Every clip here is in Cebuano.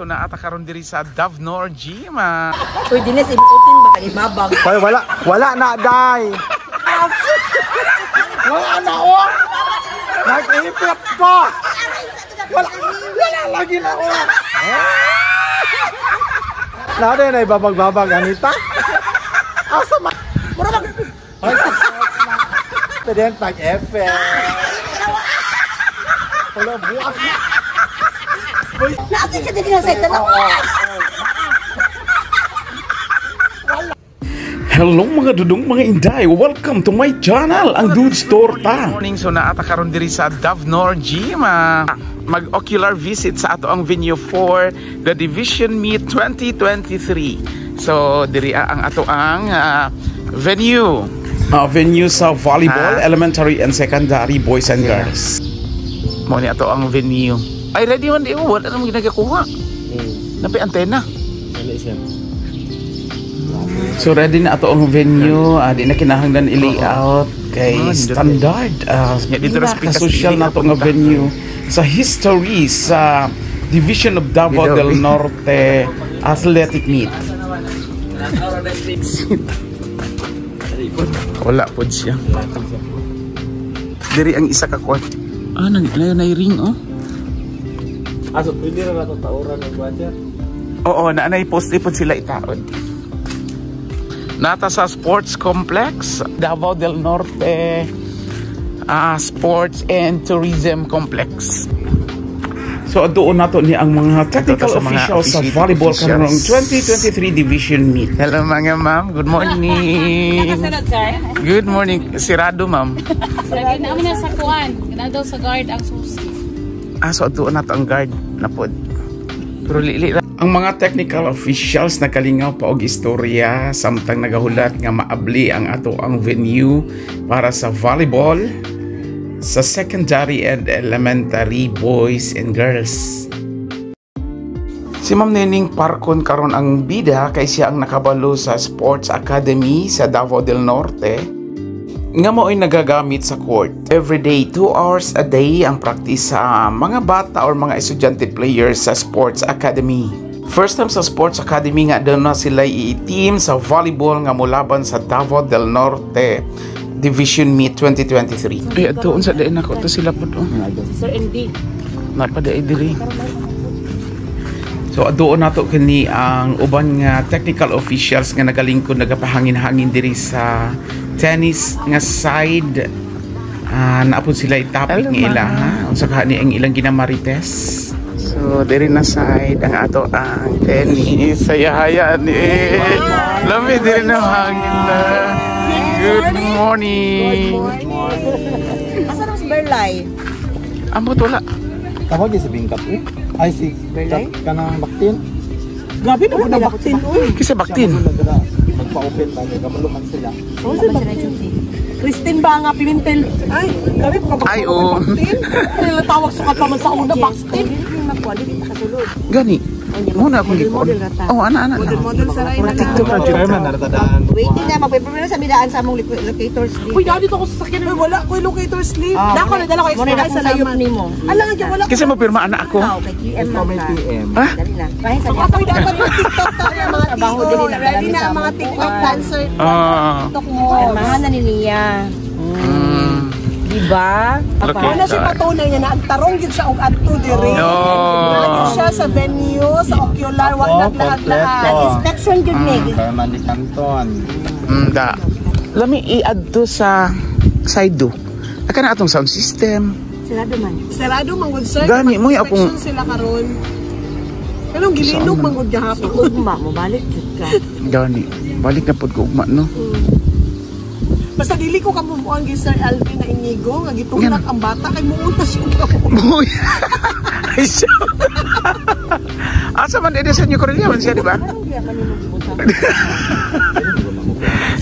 So naa ta karon diri sa Davnor Gym. Uy, dines, ibutin ba kani babag? Ay, wala, wala na, day. Wala na, oh. Nag-ipit ko. Wala, wala lagi na, oh. Nade na ibabag-babag, Anita. Asa ma... Mura mag... Ay, sa President pag-effect. Wala, buwak. Naapit siya din sa ito. Hello mga dudong, mga inday! Welcome to my channel, ang Dudes Torta! Good morning, so naa ta karon diri sa Davnor Gym. Mag-ocular visit sa ato ang venue for the Division Meet 2023. So diri ang ato ang venue. Venue sa volleyball, Ah. elementary and secondary boys and girls. Mo ni ato ang venue. Ay, ready man di, oh, wala namang ginagakuha. Napay antena. So ready na ato ang venue, di na kinahanglan i-layout kay Ah, nindot. standard. Yeah, dito ra sa Pikas Pinaka-social Ili na to nga punta. Venue sa history sa Division of Davao Dito. Del Norte Athletic Meet. Wala po siya. Diri ang isa ka court. Ah, nang na ring, oh. Ah, so pwede na nato tauran ng budget? Oo, na nay post ipod sila itaon. Nata sa Sports Complex, Davao del Norte Sports and Tourism Complex. So doon nato ni ang mga technical Ito sa mga officials sa officiating volleyball officials. karong 2023 Division Meet. Hello mga ma'am, good morning. Nakasunod, sir. Good morning. Sirado, ma'am. Lagi namin na sa kuan. Gana daw sa guard ang susi. Ah, so doon nato ang guard na pod. Pero lili ra. Ang mga technical officials nakalingaw pa og istorya samtang nagahulat nga maabli ang ato ang venue para sa volleyball sa secondary and elementary boys and girls. Si Ma'am Nening Parkon karon ang bida kay siya ang nakabalo sa Sports Academy sa Davao del Norte nga mao'y nagagamit sa court. Every day, 2 hours a day ang practice sa mga bata or mga estudyante players sa Sports Academy. First time sa Sports Academy nga doon na sila i-team sa volleyball nga mulaban sa Davao del Norte Division Meet 2023. Ay, doon sa dain ako to sila po doon. Sir ND. Napaday diri. So doon nato kini ang uban nga technical officials nga nagalingkod, nagapahangin-hangin diri sa tennis nga side. Naapod sila i-topic Hello, nga ila ma'am. ha unsa ka ni ang ilang ginamarites. So, diri na side ang ato ang tennis. Saya-haya ni. Lami diri na hangin na. Good morning. Asa naman si Berlay? Ambot wala. Tawag si Bingkat eh. Ay, si Berlay? Kanang Baktin. Grabe na na Baktin, uy. Kasi baktin. Magpa-open ba kay kabalo man sila. Oh, si Baktin. Christine ba nga Pimentel? Ay, kami pa Ay, oo. Baktin. Nila tawag sukat pa man sa una Baktin. Yung makuha, dito kasulod. Gani. Muna akong gipon. Model rata. Oh, ana ana. Model model sa ray na lang. TikTok ra jud. Kaya man naratadaan. Waiting na, magpipirma na sa midaan sa among locators dito. Uy, dito ako sa sakyan. Uy, wala ko yung locator slip. Ah, Nako, nadala ko Muna extra. na Ay, akong sayop salamat. nimo. Ala nga, wala ko. Kasi mo pirma ana ako. Ikaw, kay QM Ikaw may man ka. PM. Ha? Dali na. Kahit sa Ako'y dapat yung TikTok tayo, mga Trabaho tio. dili na, Ready na ang mga sa TikTok dancer. Ah. TikTok mo. Pirmahan na ni Nia. Diba? Okay. Wala siya patunay niya na ang tarong yun siya og adto diri. No. Naa siya sa venue, sa ocular, wag Oo, naglaad-laad. kompleto. Inspection jud ni. Kaya man di Canton. Da. Lami i-add to sa side do. Aka na atong sound system. Sarado man. Sarado man gud, sir. Gani, mo yung Inspection akong- sila karon. Pero gilinog man gud gahapon. Ugma mo balik jud ka. Gani. Balik na pod ko ugma, no. Basta dili ko kamumuan gi Sir Alvin na Inigo nga gitulak ang bata kay muuna siya gahapon. Boy. Ay siya. Asa man din sa New Korea man siya, di ba? Anong giya man nimo gibutang?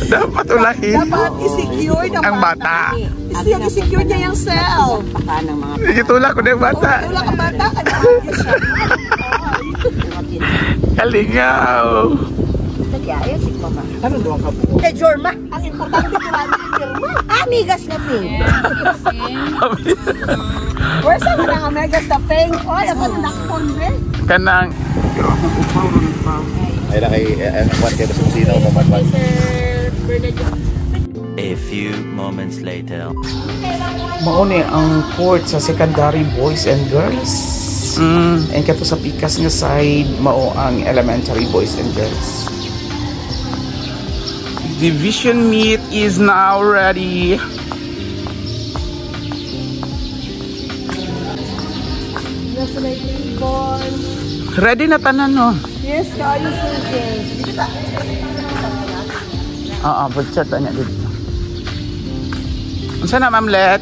Dapat ulahin Dapat i-secure ng ang bata. Siya i-secure niya yung cell. Paka ng mga Gitulak ko na yung bata. Tulak ang bata kada siya. Kalingaw. Nagyaya si mama. Ano doon ka buo? Kay Jorma. Ang importante kurani yung pirma. Amigas na thing. Where's ang mga Amigas na feng? Oy, ako na nakpon be. Kanang Pero akong upaw ron pa. Ay na kay ang kwan kay basta sino mamanwan. Sir Bernard. A few moments later. Mao ni ang court sa secondary boys and girls. And kato sa pikas nga side mao ang elementary boys and girls. Division meet is now ready. Nasa may table. Ready na tanan no? Yes, kaayo sir. Yes. Oo, picture ta niya dito. Unsa na Ma'am Let?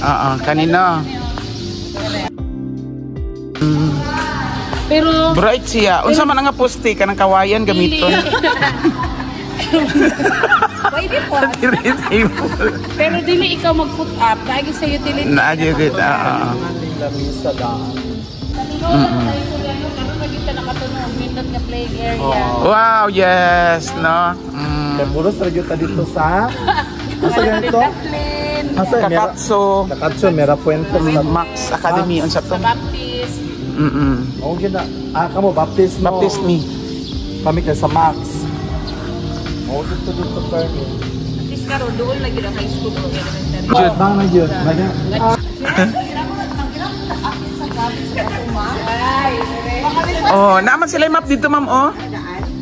Oo, kanino? Pero Bright siya. Unsa man ang nga poste kanang kawayan gamiton? Pwede po. Table. Pero dili ikaw mag-put up lagi sa utility. Na dito. Oo. Lamisa daan. Karon lagi ta nakatunog nindot nga playing area. Wow, yes, no? Kaya puros ra gyud ta dito sa Asa ganito? Asa Mera Kakatso, Kakatso Mera Fuentes na Max Academy unsa Sa to? Baptist. Oh, gina. Ah, kamo Baptist no. Baptist ni. Kami kay sa Max. Oh, dito dito permi. At least karon doon lagi ang high school o elementary. Jud bang na jud. Naga. Oh, naaman sila yung map dito, ma'am, oh.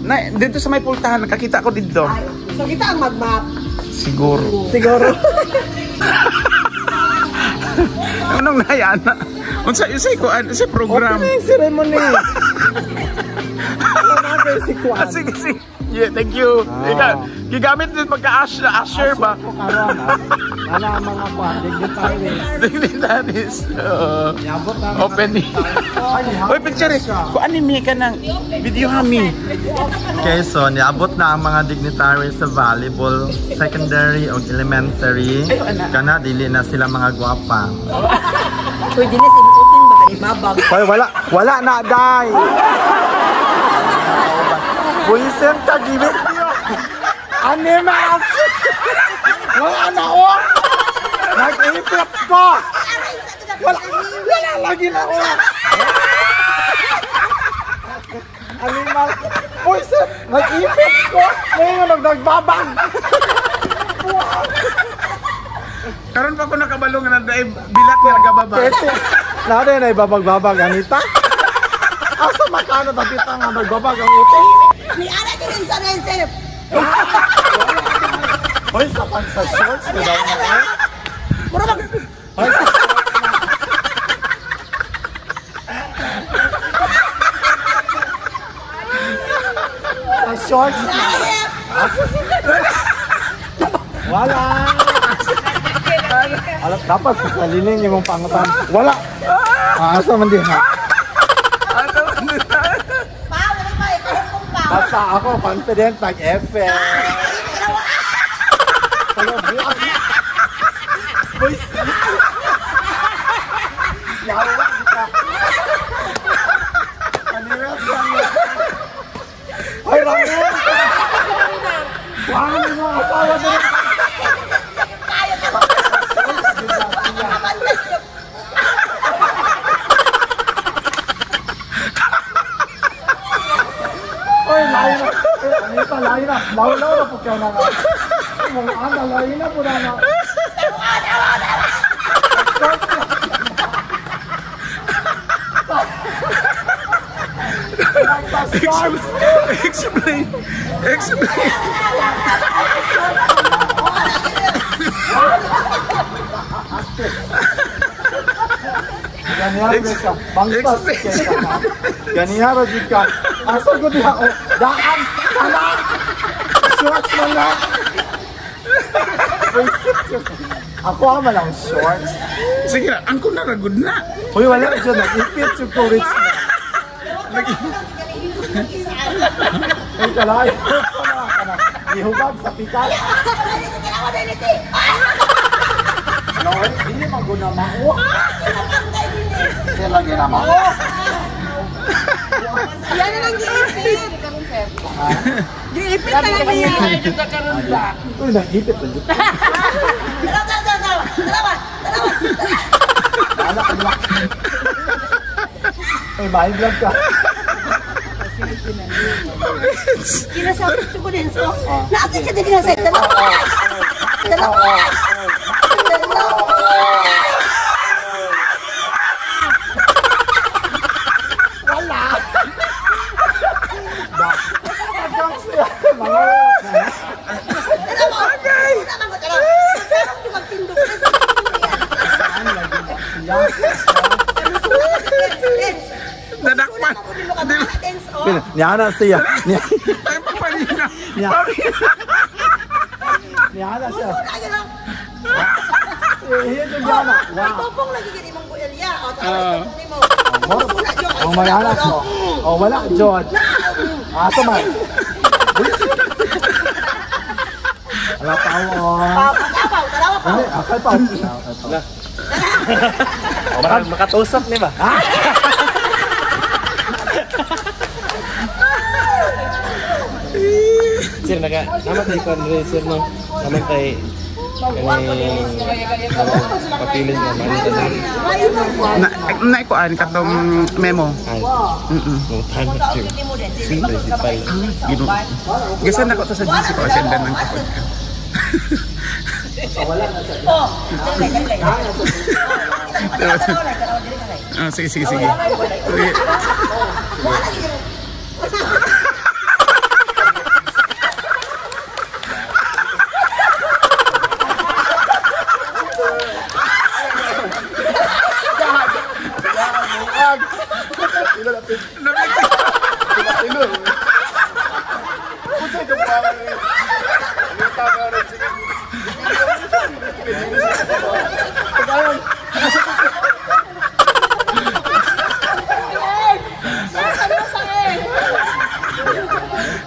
Na, dito sa may pultahan, nakakita ko dito. So kita ang mag-map. Siguro. Siguro. Anong nayana? Unsa unsay kuan, unsay program? Open na yung ceremony. Wala na kayo si Kwan. Ah, sige, sige. Yeah, thank you. Ah. Ika, gigamit din pagka usher ba? Ko karon ah. Ana ang mga kwan, dignitaries. Dignitaries. Oo. Niabot na ang mga Opening. Oy, picture eh. Kuan ni mi ka ng video hami. Okay, so niabot na ang mga dignitaries sa volleyball, secondary o elementary. Kana dili na sila mga gwapa. Pwede na sinuotin baka ibabag. Hoy, wala wala na day. Buisin ka gibit niyo. Animals. Wala na oh. Nag-ipit ko. Wala wala lagi na oh. Animal. Buisin, nag-ipit ko. Ngayon nagnagbabag. Karon pa ko nakabalo nga na bilat nga nagababa. Pwede. Nade na ibabag-babag Anita. Asa makano tapita nga nagbabag ang uti? Ni ana din sa sir. Hoy, sa pag sa shorts ko daw na eh. Mura mag Hoy, sa shorts na. Sa shorts na. Wala. Alam, dapat sa saliling yung pangutan. Wala. Ah, asa man diha? pa, wala pa eh, kahit pa. Basta ako confident pag-effect. Hello, buwag. Boys. Yawa kita. Kanina sa Ay, Ramon! Wala mo asawa na. Oy, layo na. Oy, Anita, layo na. Lawlaw na po kayo na nga. Mga ana, layo na po na nga. Explain. Explain. Ganihara ka. Bangtas kay ka. Ganihara jud ka. Asa ko diha oh. Daan. Ana. Shorts man na. Ako ang malang shorts. Sige na, angko na ragud na. Uy, wala jud nag-ipit yung courage na. Uy, kalay. Gihubag sa pikas. No, hindi maguna mao. Hindi lagi na mao. Yan na lang giipit. Giipit na lang niya. Uy, nag-ipit na jud. Dalawa, dalawa, dalawa. Dalawa, dalawa. Wala ka na. Ay, may vlog ka. Kinasabi ko din so. Naakit siya din sa dalawa. Dalawa. Dalawa. Wala. Okay. Nadakpan. Niana siya. Ay, papalina. Niana siya. Niana. Itupong lagi gini mong buelya. O, itupong nimo. Oh, wala ko. Oh, wala, George. Asa man. Wala pa ako. Tanawa pa. Akal pa. Makatusok ni ba? Sir, namatay ko rin, sir, no? Namatay kani papilis na man. Naikuan katong memo. Ay. Nung tanong, sir. Principal. Gisa na ko to sa GC ko, sendan ng kapag ka. Ah, sige, sige, sige. Sige.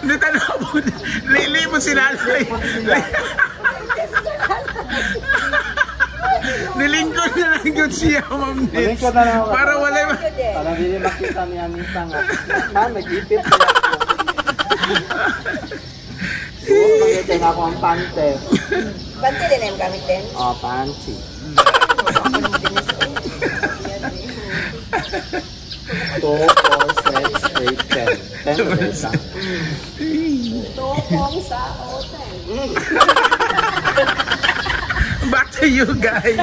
Hindi tanaw po. Lili mo si nanay. Nilingkod na lang yun siya, Ma'am Nits. Nilingkod na lang ako. Para wala Para hindi makita ni Anita nga. Man, nag-ipit sila ako. Oo, magiging ako ang pante. Pante din ang gamit din? Oh, panty. 2, 4, 6, 8, 10. 10 na isa. Tokong sa hotel. Back to you guys.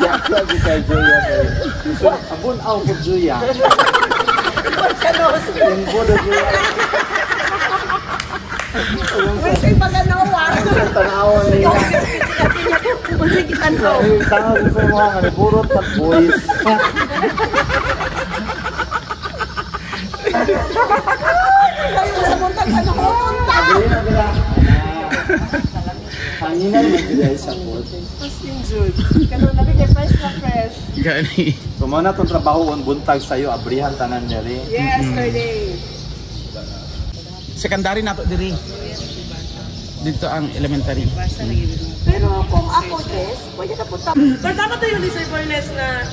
Yeah, kay Julia. Abun aw ko Julia. Imbo do Julia. Wait, paganawa. Tanawa niya. Unsay gitan-aw? Tanaw sa mga nga niburot pag boys. Sa buntag ano ko punta. Hanginan magbigay sa food. Ganun na bigay fresh na fresh. Gani. So mo na tong trabaho on buntag sayo abrihan tanan diri. Yesterday. Secondary na to diri. Dito ang elementary. Pero kung ako, Jess, pwede ka punta. Pero dapat tayo ni Sir Fornes na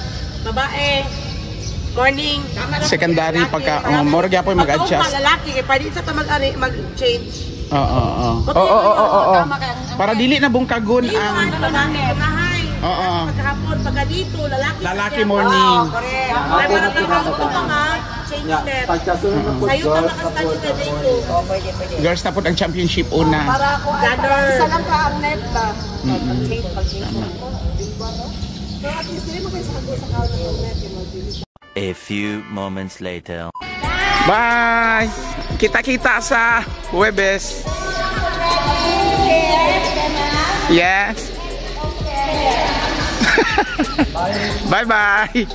babae. Morning. Secondary pagka more gyapon mag-adjust. Pagka lalaki kay pwede sa ta mag-change. Oo, oo. Oo, oo, oo. Para dili na bungkagon ang ang Oo. Pagkahapon, pagka dito, lalaki. Lalaki morning. Oo, correct. Ay, para pagka mga change net. Pagkasunod na po Sayo ka girls na makastand po. sa day ko. Oo, pwede, pwede. Girls na po ang championship una. Para ako, ay, para isa lang ka ang net ba? Pag-change, pag-change. Pero at least, dili mo kayo sa kago sa ng net. A few moments later. Bye! Kita-kita sa Huwebes. Yes. Bye-bye.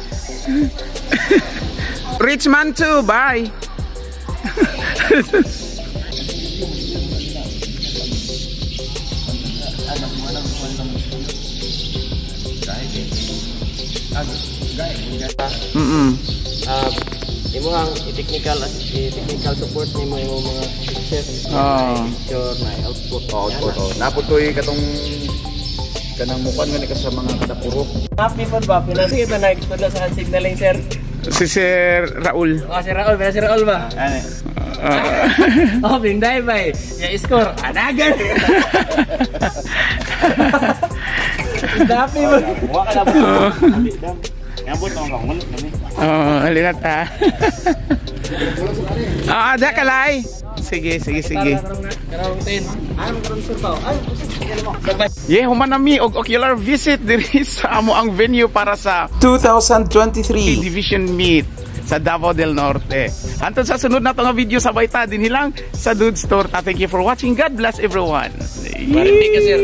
Rich man too. Bye. Imo ang i-technical support nimo imo mga picture. Oh. Picture na output. Output. Oh. Naputoy katong kanang mukan gani ka sa mga kadapuro. Happy po ba? Pinasi ito nagtudlo sa signaling sir. Si Sir Raul. Oh, si Raul, si Raul ba? Ano? Oh, binday bay. Ya score. Anagan. Happy mo. Wa ka na. Ngabot naman ka. Oh, halina ta. Ah, da kalay. Sige, sige, sige. Karong 10. Yeah, human nami og ocular visit diri sa amo ang venue para sa 2023 Division Meet sa Davao del Norte. Hantod sa sunod na nga video, sabay ta din hilang sa Dude Store. Thank you for watching. God bless everyone. Marinig ka, sir.